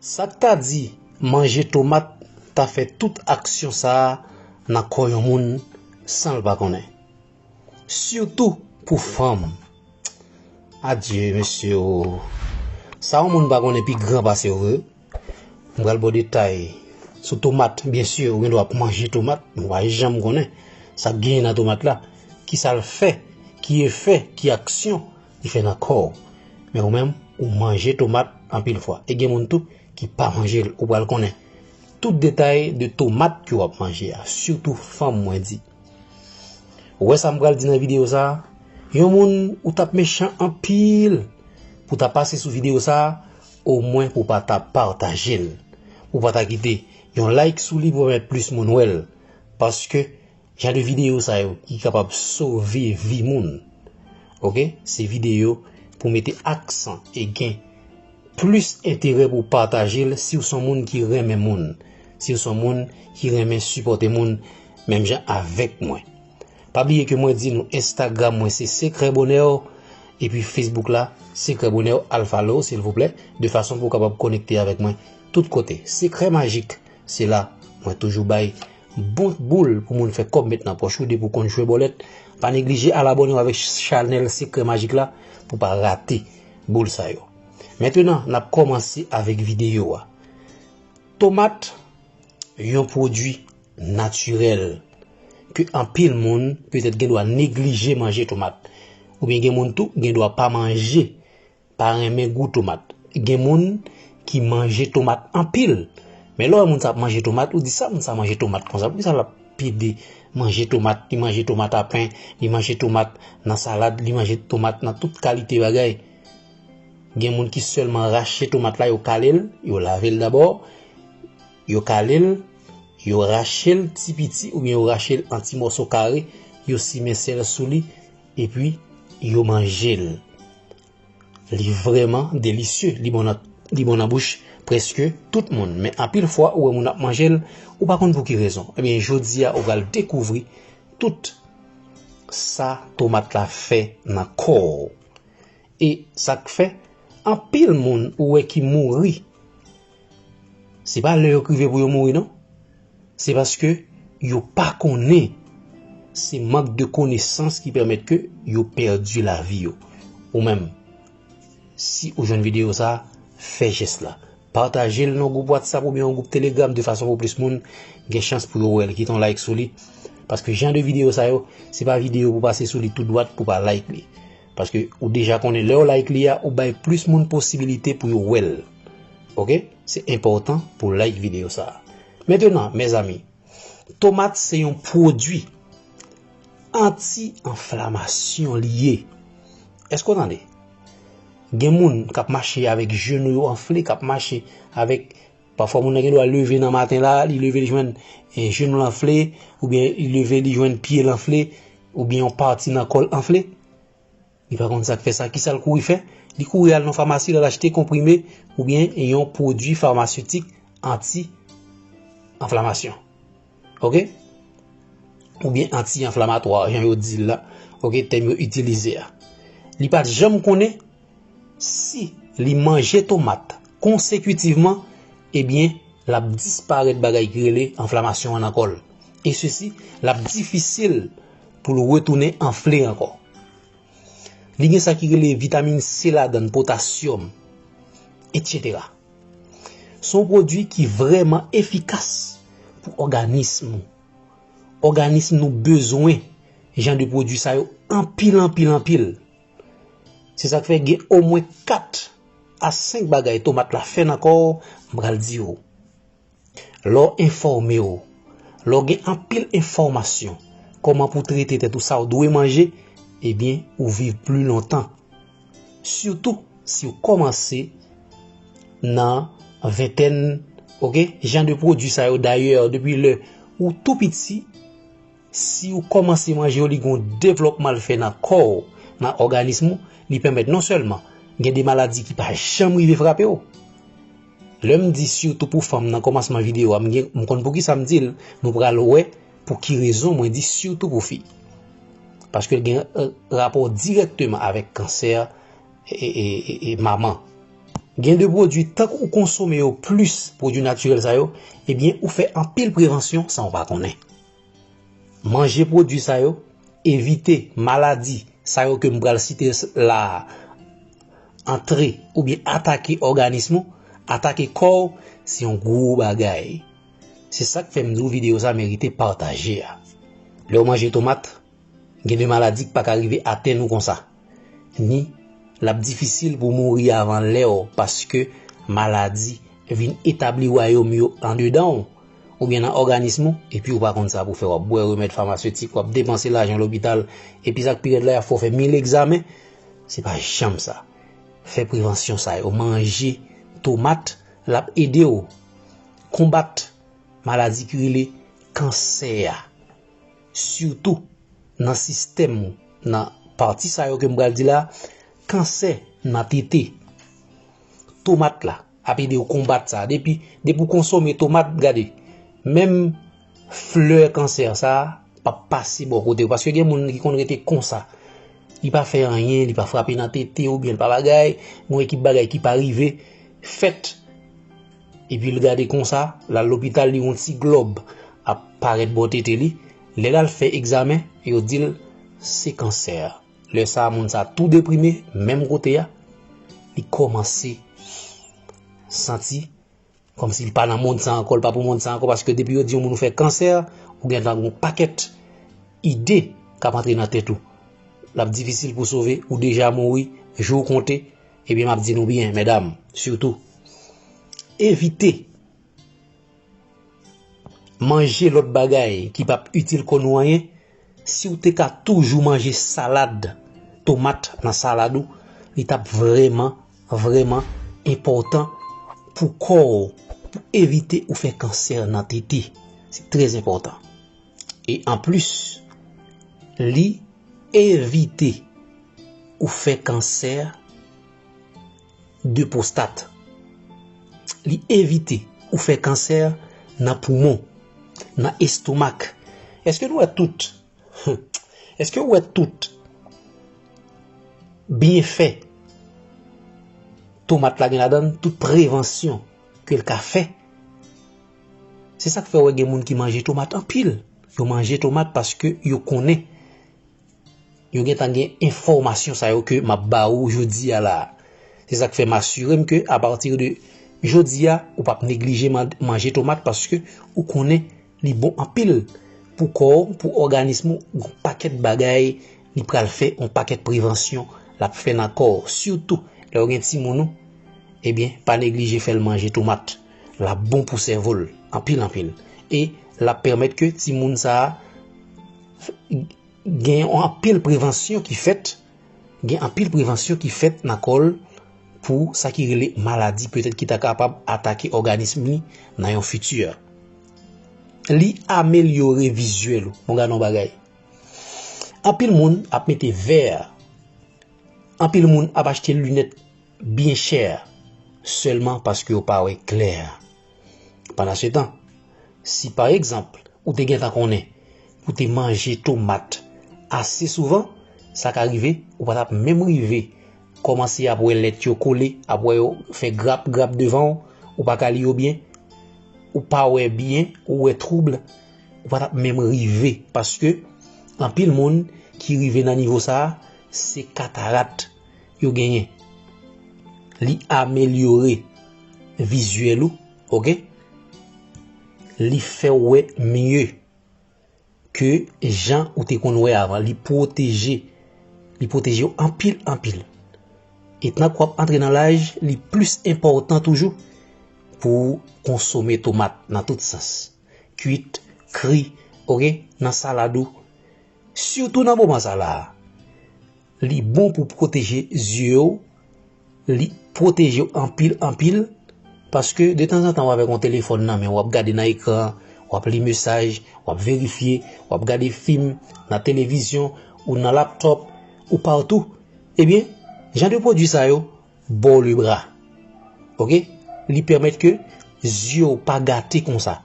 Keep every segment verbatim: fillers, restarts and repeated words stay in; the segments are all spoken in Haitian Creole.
Sa k ta di manje tomat ta fè tout aksyon sa a nan kò yon moun san l pa konnen. Sitou pou fanm. Adye, mesye o. Sa yon moun pa konnen pi gran pase w vre. M pral ba w detay sou tomat. Byen si, ou gen dwa ap manje tomat, men w pa janm konnen sa k genyen nan tomat la. Kisa l fè, ki efè, ki aksyon li fè nan kò w. Men ou menm, ou manje tomat anpil fwa. E gen moun tou ki pa manje l, ou pral konnen tout detay de tomat ke w ap manje a, sitou fanm mwen di. Ou wè sa m pral di nan videyo sa a? Yon moun ou t ap mechan anpil pou ta pase sou videyo sa a, omwen pou pa ta pataje l. Pou pa ta kite yon like sou li pou pèmèt plis moun wè l. Paske jan de videyo sa yo ki kapab sove vi moun. Oke? Se videyo pou mete aksan e gen plis enterè pou pataje l si w se yon moun ki renmen moun, si w se yon moun ki renmen sipòte moun menm jan avèk mwen. Pa bliye ke mwen di nou Instagram mwen se Sekrè Bonè, epi Facebook la, Sekrè Bonè, al follow silvouplè, de fason pou w kapab konekte avèk mwen tout kote. Sekrè Majik, se la mwen toujou bay bon boul pou moun fè kòb met nan pòch ou depi w konn jwe bòlèt. Pa neglije al abòne w avèk chanèl Sekrè Majik la pou w pa rate boul sa yo. Mentenan, n ap kòmanse avèk videyo a. Tomat, yon pwodui natirèl ke anpil moun petèt gen dwa neglije manje tomat. Oubyen gen moun tou gen dwa pa manje, pa renmen gou tomat. Gen moun ki manje tomat anpil. Men lè w wè moun sa ap manje tomat, ou di, "Sa moun sa manje tomat konsa? Poukisa l ap pede manje tomat? Li manje tomat a pen, li manje tomat nan salad, li manje tomat nan tout kalite bagay." Gen moun ki sèlman rache tomat la, yo kale l, yo lave l dabò, yo kale l, yo rache l ti piti oubyen yo rache l an ti mòso kare, yo simen sèl sou li, epi yo manje l. Li vrèman delisye, li bon nan, li bon nan bouch prèske tout moun. Men anpil fwa, ou wè moun ap manje l, ou pa konn pou ki rezon. Ebyen, jodi a, ou pral dekouvri tout sa tomat la fè nan kò w. E sa k fè, anpil moun ou wè ki mouri, se pa lè yo k rive pou yo mouri, non. Se paske yo pa konnen. Se mank de konesans ki pèmèt ke yo pèdi lavi yo. Ou menm, si ou jwenn videyo sa a, fè jès la. Pataje l nan gwoup WhatsApp oubyen yon gwoup Telegram de fason pou plis moun gen chans pou yo wè l. Kite yon like sou li. Paske jan de videyo sa yo, se pa videyo pou pase sou li tou dwat pou pa like li. Paske ou deja konnen lè w like li a, ou bay plis moun posibilite pou yo wè l. Oke? Se enpòtan pou like videyo sa a. Mentenan, mezanmi, tomat se yon pwodui anti-anflamasyon li ye. Èske w tande? Gen moun k ap mache avèk jenou yo anfle, k ap mache avèk, pafwa moun nan gen dwa leve nan maten la, li leve li jwenn, eh, jenou l anfle, oubyen li leve li jwenn pye l anfle, oubyen yon pati nan kò l anfle. Li pa konn sa k fè sa. Kisa l kouri fè? Li kouri al nan famasi, l al achte konprime oubyen yon pwodui famasetik anti-anflamasyon. Oke? Oubyen anti-anflamatwa, jan yo di l la. Oke? Tèm yo itilize a. Li pa t janm konnen si li manje tomat konsekitivman, ebyen, l ap disparèt bagay ki rele anflamasyon an nan kò l. E sesi, l ap difisil pou l retounen anfle ankò. Li gen sa ki rele vitamin C ladan l, potasyòm, etsetera. Se yon pwodui ki vrèman efikas pou òganism nou. Òganism nou bezwen jan de pwodui sa yo anpil, anpil, anpil. Se sa k fè gen omwen kat a senk bagay tomat la fè nan kò w, m pral di w. Lè w enfòme w, lè w gen anpil enfòmasyon, kòman pou w trete tèt ou, sa w dwe manje, ebyen, ou viv pli lontan. Sitou si w kòmanse nan ventèn, oke? Jan de pwodui sa yo, dayè, depi lè ou tou piti, si w kòmanse manje yo, li gen yon devlòpman l fè nan kò w, nan òganism ou, li pèmèt non sèlman gen de maladi ki pa janm rive frape w. Lè m di sitou pou fanm nan kòmansman videyo a, m gen, m konn poukisa m di l, nou pral wè pou ki rezon mwen di sitou pou fi. Paske l gen, eh, rapò dirèkteman avèk kansè, e, e, e, e manman. Gen de pwodui, tank ou konsome yo plis, pwodui natirèl sa yo, ebyen, ou fè anpil prevansyon san w pa konnen. Manje pwodui sa yo, evite maladi sa yo ke m pral site la a antre oubyen atake òganis ou, atake kò w, se yon gwo bagay. Se sa k fè m di w videyo sa merite pataje a. Lè w manje tomat, gen de maladi k pa ka rive atenn ou konsa. Ni l ap difisil pou w mouri avan lè w paske maladi vin etabli wayòm yo andedan w oubyen nan òganis ou, epi ou pa konn sa pou fè. W ap bwè remèd famasetik, w ap depanse lajan lopital, epi sa k pi rèd la, y ap fè w fè mil egzamen. Se pa janm sa. Fè prevansyon sa yo. Manje tomat, l ap ede w konbat maladi ki rele kansè a. Sitou nan sistèm ou, nan pati sa yo ke m pral di la, kansè nan tete. Tomat la ap ede w konbat sa. Depi, depi w konsome tomat, gade, menm flè kansè sa a p ap pase bò kote w. Paske gen moun ki konn rete konsa. Li pa fè anyen, li pa frape nan tete oubyen li pa bagay, gon ekip bagay ki pa rive fèt. Epi l gade konsa, l al lopital, li yon ti glòb ap parèt bò tete li. Lè l al fè egzamen, yo di l se kansè. Lè sa a, moun sa a tou deprime, menm kote a, li kòmanse santi kòmsi li pa nan mond sa ankò, li pa pou mond sa ankò, paske depi yo di yon moun ou fè kansè, ou gentan gen yon pakèt ide k ap antre nan tèt ou. L ap difisil pou sove, ou deja mouri, jou w konte, ebyen m ap di nou byen, medam, sitou, evite manje lòt bagay ki p ap itil kò nou anyen. Si w te ka toujou manje salad tomat nan salad ou, li t ap vrèman, vrèman enpòtan pou kò w, pou evite ou fè kansè nan tete. Se trè enpòtan. E anplis, li evite ou fè kansè de pwostat. Li evite ou fè kansè nan poumon, nan estomak. Èske nou wè tout? Èske w wè tout byenfè tomat la gen ladan l, tout prevansyon ke l ka fè? Se sa k fè w wè gen moun ki manje tomat anpil. Yo manje tomat paske yo konnen yo gentan gen enfòmasyon sa yo ke m ap ba ou jodi a la a. Se sa k fè m asire m ke apati de jodi a, ou p ap neglije man- manje tomat paske ou konnen li bon anpil pou kò w, pou òganis ou, gon pakèt bagay li pral fè, yon pakèt prevansyon l ap fè nan kò w. Sitou lè w gen timoun ou, ebyen, pa neglije fè l manje tomat. L ap bon pou sèvo l, anpil, anpil. E l ap pèmèt ke timoun sa a gen yon anpil prevansyon ki fèt, gen anpil prevansyon ki fèt nan kò l pou sa ki rele maladi petèt ki ta kapab atake òganis li nan yon fiti. Li amelyore vizyèl ou. Bon, gade yon bagay. Anpil moun ap mete vè. Anpil moun ap achte linèt byen chè sèlman paske yo pa wè klè. Pandansetan, si pa egzanp, ou te gentan konnen pou te manje tomat ase souvan, sa ka rive, ou pa t ap menm rive kòmanse ap wè lèt yo kole, ap wè yo fè grap grap devan w, ou pa ka li yo byen, ou pa wè byen, ou wè twoub, ou pa t ap menm rive. Paske anpil moun ki rive nan nivo sa a, se katarat yo genyen. Li amelyore vizyèl ou, oke? Li fè w wè mye ke jan ou te konn wè avan. Li pwoteje, li pwoteje w anpil, anpil. E tank w ap antre nan laj, li plis enpòtan toujou pou w konsome tomat nan tout sans. Kwit, kri, oke, nan salad ou. Sitou nan moman sa la a. Li bon pou pwoteje zye w, li pwoteje w anpil, anpil, paske detanzantan w avèk yon telefòn nan men w, w ap gade nan ekran, w ap li mesaj, w ap verifye, w ap gade fim nan televizyon ou nan laptòp ou patou. Ebyen, jan de pwodui sa yo, ba w lebra. Oke? Li pèmèt ke zye w pa gate konsa.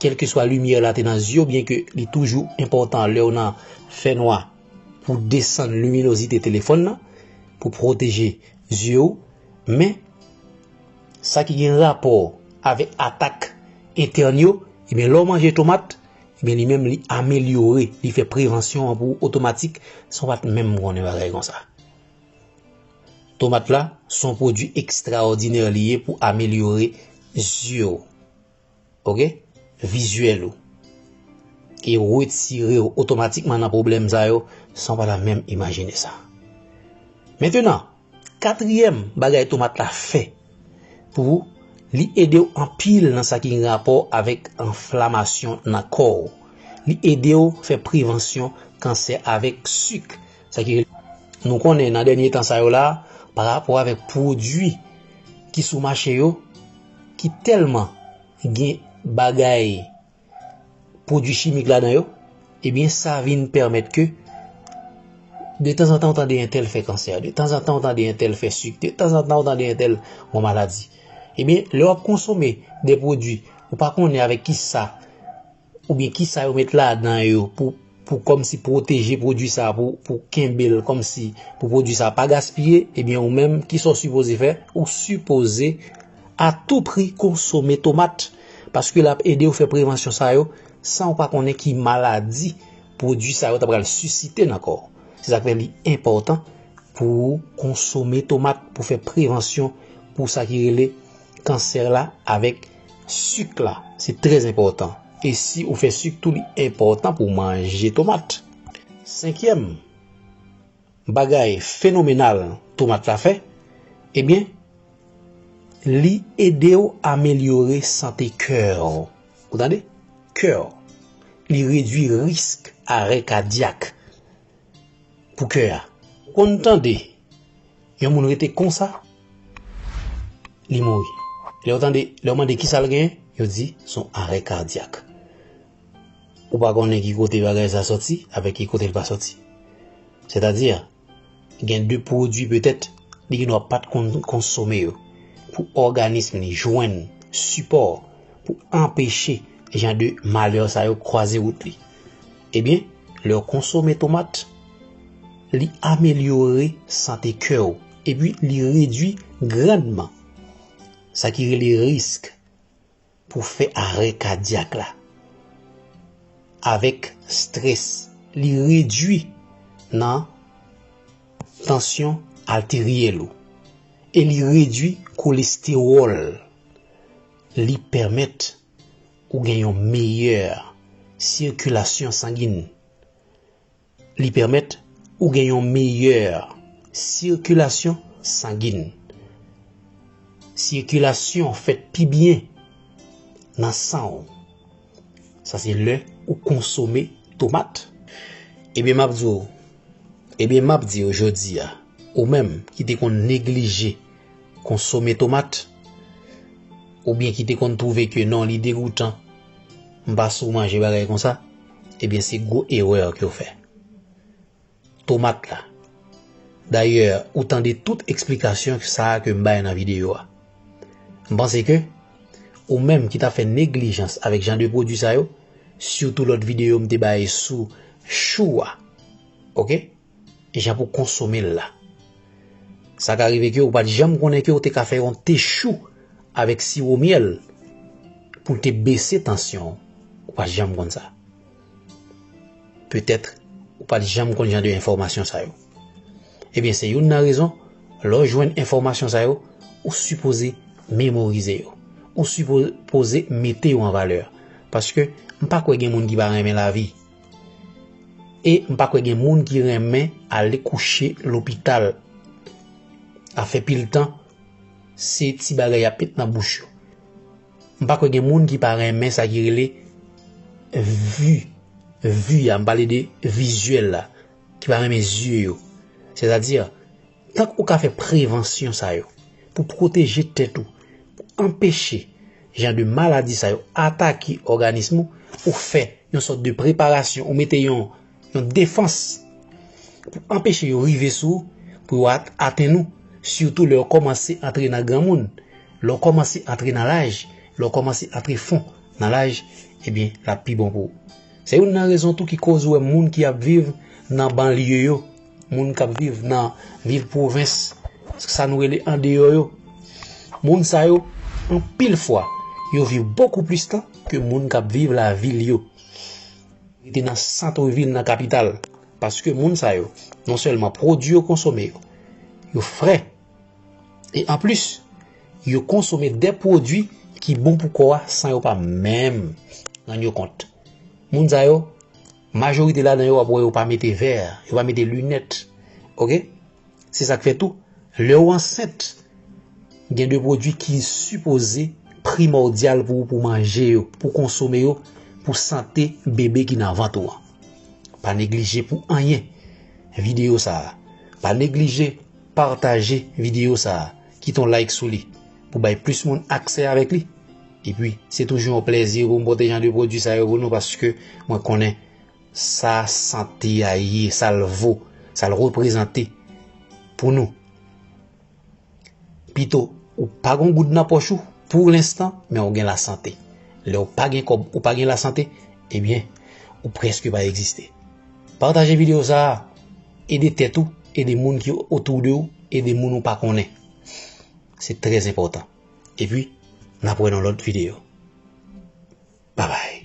Kèlkeswa limyè la te nan zye w, byenke li toujou enpòtan lè w nan fènwa pou desann liminozite telefòn nan, pou pwoteje zye w, men Sa ki gen rapò avèk atak entèn yo, ebyen, lè w manje tomat, ebyen, li menm, li amelyore, li fè prevansyon an pou ou otomatik, san w pa t menm konnen bagay konsa. Tomat la, se yon pwodui ekstraòdinè li ye pou amelyore zye w. Oke? Vizyèl ou. E retire w otomatikman nan pwoblèm sa yo, san w pa ta menm imajine sa. Mentenan, katriyèm bagay tomat la fè pou ou, li ede w anpil nan sa ki gen rapò avèk enflamasyon nan kò w. Li ede w fè prevansyon kansè avèk sik. Sa ki, nou konnen nan dènye tan sa yo la, pa rapò avèk pwodui ki sou mache yo, ki tèlman gen bagay, pwodui chimik ladan yo, ebyen, sa vin pèmèt ke de tanzantan ou tande entèl fè kansè, de tanzantan ou tande entèl fè sik, de tanzantan ou tande entèl gon maladi. Ebyen, lè w ap konsome de pwodui, ou pa konnen avèk kisa, oubyen kisa yo met ladan yo pou, pou kòmsi pwoteje pwodui sa a, pou, pou kenbe l kòmsi, pou pwodui sa a pa gaspiye, ebyen, ou menm, kisa w sipoze fè? Ou sipoze a tou pri konsome tomat, paske l ap ede w fè prevansyon sa yo, san w pa konnen ki maladi pwodui sa yo ta pral sisite nan kò w. Se sa k fè li enpòtan pou w konsome tomat pou fè prevansyon pou sa ki rele kansè la avèk sik la. Se trè enpòtan. E si ou fè sik tou, li enpòtan pou w manje tomat. Senkyèm bagay fenomenal tomat la fè, ebyen, li ede w amelyore sante kè w. Ou tande? Kè w. Li redui risk arè kadyak pou kè a. Ou konn tande yon moun rete konsa, li mouri. Lè w tande, lè w mande kisa l genyen, yo di se yon arè kadyak. Ou pa konnen ki kote bagay sa sòti, avèk ki kote l pa sòti. Sètadi, gen de pwodui petèt, li gen dwa pa t konn konsome yo, pou òganis li jwenn sipò pou anpeche jan de malè sa yo kwaze wout li. Ebyen, lè w konsome tomat, li amelyore sante kè w, epi li redui grandman sa ki rele risk pou fè arè kadyak la. Avèk strès, li redui nan tansyon ateryèl ou e li redui kolestewòl. Li pèmèt ou gen yon meyè sikilasyon sangin. Li pèmèt ou gen yon meyè sikilasyon sangin. Sikilasyon fèt pi byen nan san w. Sa se lè ou konsome tomat. Ebyen, m ap di w, ebyen, m ap di w jodi a, ou menm ki te konn neglije konsome tomat, oubyen ki te konn twouve ke non, li degoutan, m pa sou manje bagay konsa, ebyen, se gwo erè ke w fè. Tomat la. Dayè, ou tande tout eksplikasyon sa a ke m bay nan videyo a. M panse ke ou menm ki t ap fè neglijans avèk jan de pwodui sa yo, sitou lòt videyo m te bay sou chou a, oke? Jan pou konsome l la. Sa ka rive ke ou pa t janm konnen ke ou te ka fè yon te chou avèk siwo myèl pou l te bese tansyon w. Ou pa t janm konn sa. Petèt, ou pa t janm konn jan de enfòmasyon sa yo. Ebyen, se youn nan rezon, lè w jwenn enfòmasyon sa yo, ou sipoze memorize yo. Ou sipoze mete yo an valè. Paske m pa kwè gen moun ki pa renmen lavi. E m pa kwè gen moun ki renmen ale kouche lopital. A fè pil tan, se ti bagay y ap met nan bouch yo. M pa kwè gen moun ki pa renmen sa ki rele vi, vi a, m pale de vizyèl la, ki pa renmen zye yo. Sètadi, tank ou ka fè prevansyon sa yo, pou pwoteje tèt ou, pou anpeche jan de maladi sa yo atake òganis ou, ou fè yon sòt de preparasyon, ou mete yon, yon defans pou anpeche yo rive sou ou, pou yo at-, atenn ou, sitou lè w kòmanse antre nan granmoun, lè w kòmanse antre nan laj, lè w kòmanse antre fon nan laj, ebyen, l ap pi bon pou ou. Se youn nan rezon tou ki koz ou wè moun ki ap viv nan banlye yo, moun k ap viv nan vil pwovens, sa nou rele andeyò yo. Moun sa yo, Anpil fwa, yo viv bokou plis tan ke moun k ap viv lavi l yo. Rete nan sant vil, nan kapital. Paske moun sa yo, non sèlman pwodui yo konsome yo, yo fre. E anplis, yo konsome de pwodui ki bon pou kò a san yo pa menm rann yo kont. Moun sa yo, majorite ladan yo, w ap wè yo pa mete vè, yo pa mete linèt. Oke? Se sa k fè tou, lè w ansent, gen de pwodui ki sipoze primòdyal pou ou pou manje yo, pou konsome yo, pou sante bebe ki nan vant ou an. Pa neglije pou anyen videyo sa a. Pa neglije pataje videyo sa a. Kite yon like sou li pou bay plis moun aksè avèk li. Epi, se toujou yon plèzi pou m pote jan de pwodui sa yo pou nou paske mwen konnen sa sante a ye, sa l vo, sa l reprezante pou nou. Pito ou pa gen goud nan pòch ou pou lenstan, men ou gen lasante. Lè ou pa gen kòb, ou pa gen lasante, ebyen, ou prèske pa egziste. Pataje videyo sa a, ede tèt ou, ede moun ki otou de ou, ede moun ou pa konnen. Se trè enpòtan. Epi, n ap wè nan lòt videyo. Babay.